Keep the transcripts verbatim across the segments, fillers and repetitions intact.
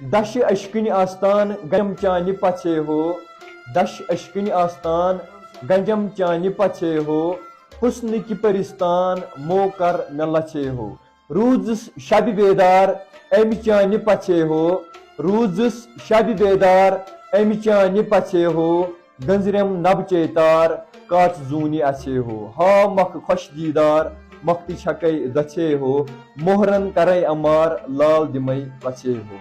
دشہِ اشکنہِ آستان گنجم چانہِ پژھے ہو، دشہِ اشکنہِ آستان گنجم چانہِ پژھے ہو، حسنٕکۍ پرستان مو کر مےٚ لژھے ہو۔ روٗزٕس شبِ بیدار امہِ چانہِ پژھے ہو، روٗزٕس شبِ بیدار امہِ چانہِ پژھے ہو، گنزریم نبچے تار کاژ زوٗنہِ اژھے ہو۔ ہا مۄکھ خۄش دیٖدار مۄکھتٕے چھکے دژھے ہو، موہرن کرے امار لال دِمے پژھے ہو۔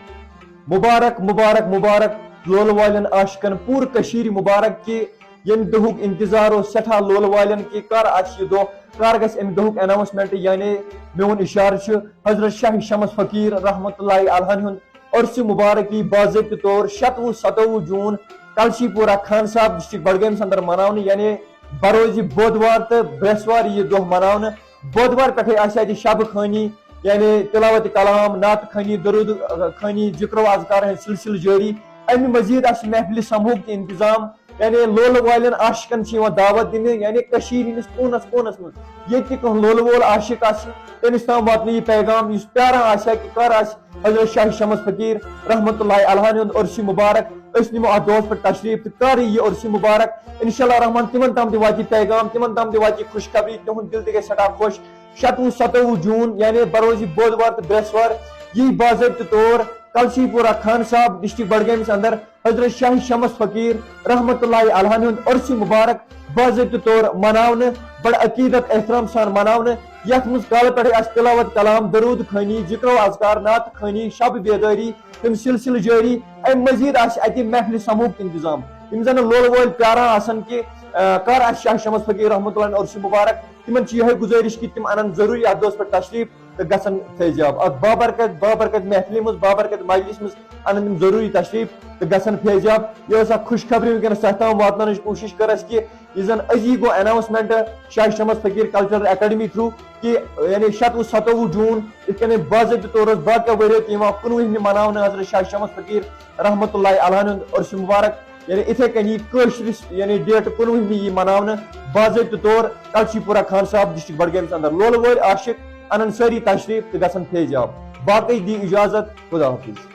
مبارک مبارک مبارک لولہٕ والٮ۪ن عاشقن پوٗرٕ کٔشیٖرِ مبارک کہِ ییٚمہِ دۄہُک انتظار اوس سٮ۪ٹھاہ لولہٕ والٮ۪ن کہِ کر آسہِ یہِ دۄہ، کر گژھِ امہِ دۄہُک اناؤنسمنٹ، یعنی میون اشارٕ چھُ حضرت شاہ شمس فقیٖر رحمتہ اللہ علیہ ہُنٛد عرسہِ مبارک یی باضٲبطہٕ طور شتوُہ ستووُہ جوٗن کلشی پورہ خان صاحب ڈسٹرکٹ بڈگٲمِس اندر مناونہٕ، یعنی بروزِ بودوار تہٕ برٛٮ۪سوار یہِ دۄہ مناونہٕ۔ بودوار پٮ۪ٹھے آسہِ اتہِ شب خٲنی، یعنی تلاوت کلام، نعت خٲنی، درود خٲنی، ذکر و اذکار ہٕنٛدۍ سلسلہٕ جٲری۔ امہِ مزید آسہِ محفلہِ سمہُک تہِ انتظام، یعنی لولہٕ والٮ۪ن عاشقن چھِ یِوان دعوت دِنہٕ، یعنی کٔشیٖرِ ہٕنٛدِس کوٗنس کوٗنس منٛز ییٚتہِ تہِ کانٛہہ لولہٕ وول عاشق آسہِ، تٔمِس تام واتنہٕ یہِ پیغام یُس پیاران آسہِ ہا کہِ کر آسہِ حضرت شاہ شمس فقیٖر رحمتہ اللہ علیہ ہُنٛد عرسہِ مبارک۔ أسۍ نِمو اتھ دۄہس پٮ۪ٹھ تشریٖف تہٕ کر یی یہِ عرسہِ مبارک۔ انشاءاللہ الرحمن تِمن تام تہِ واتہِ یہِ پیغام، تِمن تام تہِ واتہِ یہِ خوشخبری، تِہُنٛد دِل تہِ گژھِ سٮ۪ٹھاہ خۄش۔ شتوُہ ستووُہ جوٗن یعنی بروزِ بودوار تہٕ برٛٮ۪سوار یی باضٲبطہٕ طور کلشی پورہ خان صاحب ڈسٹرکٹ بڈگٲمِس اندر حضرت شاہ شمس فقیٖر رحمتہ اللہ علیہ ہُنٛد عرسہِ مبارک باضٲبطہٕ طور مناونہٕ، بڑٕ عقیدت احترام سان مناونہٕ، یتھ منٛز کالہٕ پٮ۪ٹھے آسہِ تلاوت کلام، درود خٲنی، ذکر و اذکار، نعت خٲنی، شب بیدٲری، تِم سلسلہٕ جٲری۔ امہِ مزید آسہِ اتہِ محفلہِ سمہُک انتظام۔ یِم زن لولہٕ وٲلۍ پیاران آسن کہِ، آ، کر آسہِ شاہ شمس فقیٖر رحمتہ اللہ علیہ عرسہِ مبارک، تِمن چھِ یِہے گُزٲرِش کہِ تِم انن ضروٗری اتھ دۄہس پٮ۪ٹھ تشریٖف تہٕ گژھن فیض یاب۔ اکھ بابرکت، بابرکت محفلہِ منٛز، بابرکت مجلس منٛز انن تِم ضروٗری تشریٖف تہٕ گژھن فیض یاب۔ یہِ ٲس اکھ خوشخبری وٕنکیٚنس تۄہہِ تام واتناونٕچ کوٗشش کٔر اَسہِ کہِ یُس زن أزی گوٚو اناؤنسمنٹ شاہ شمس فقیٖر کلچرل اکیڈمی تھرو کہِ یعنی شتوُہ ستووُہ جوٗن یِتھ کٔنۍ باضٲبطہٕ طور اوس باقیو ؤرۍیو تہِ یِوان کُنوُہمہِ مناونہٕ حضرت شاہ شمس فقیٖر رحمتہ اللہ علیہ ہُنٛد عرسہِ مبارک، یعنی اِتھے کٔنی کٲشرِس یعنی ڈیٹ کُنوُہمہِ یی مناونہٕ باضٲبطہٕ طور کلشی پورہ خان صاحب ڈسٹرکٹ بڈگٲمِس اندر۔ لولہٕ وٲلۍ عاشق انن سٲری تشریٖف تہٕ گژھن فیض یاب۔ باقٕے دی اجازت، خدا حافظ۔